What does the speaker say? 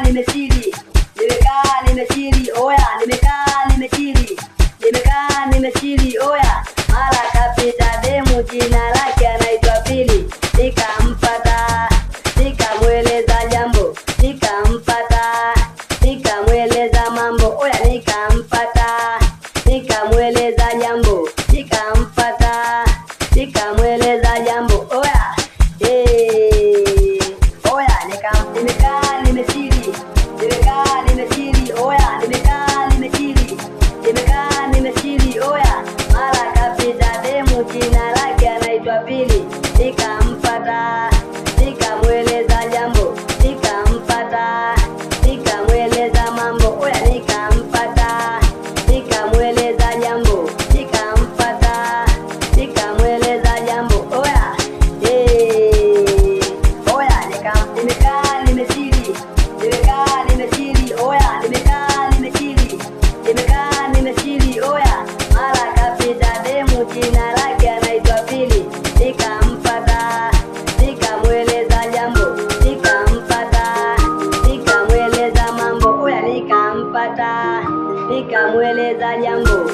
Nimechili, nimekaa nimechili, oya, nimekaa nimechili, nimekaa nimechili, oya. Mara kapita demu, jina lake anaitwa Pili, nikampata, nikamweleza jambo, nikampata, nikamweleza mambo, oya, nikampata, nikamweleza jambo, nikampata, nikamweleza jambo, oya, hey. Oya, nimekaa nimechili, nimekaa nimechili, oya, nimekaa nimechili, nimekaa nimechili, oya. Mara kapita demu, jina lake anaitwa Pili, nikampata, nikamweleza jambo, nikampata, nikamweleza mambo, oya, nikampata, nikamweleza jambo, nikampata, nikamweleza jambo, oya, hey. Oya, nimekaa nimechili, nimekaa nimechili, oya, nimekaa nimechili, nimekaa nimechili, oya. Mara kapita demu, jina lake anaitwa Pili, nikampata, nikamweleza jambo, nikampata, nikamweleza mambo, oya, nikampata, nikamweleza jambo.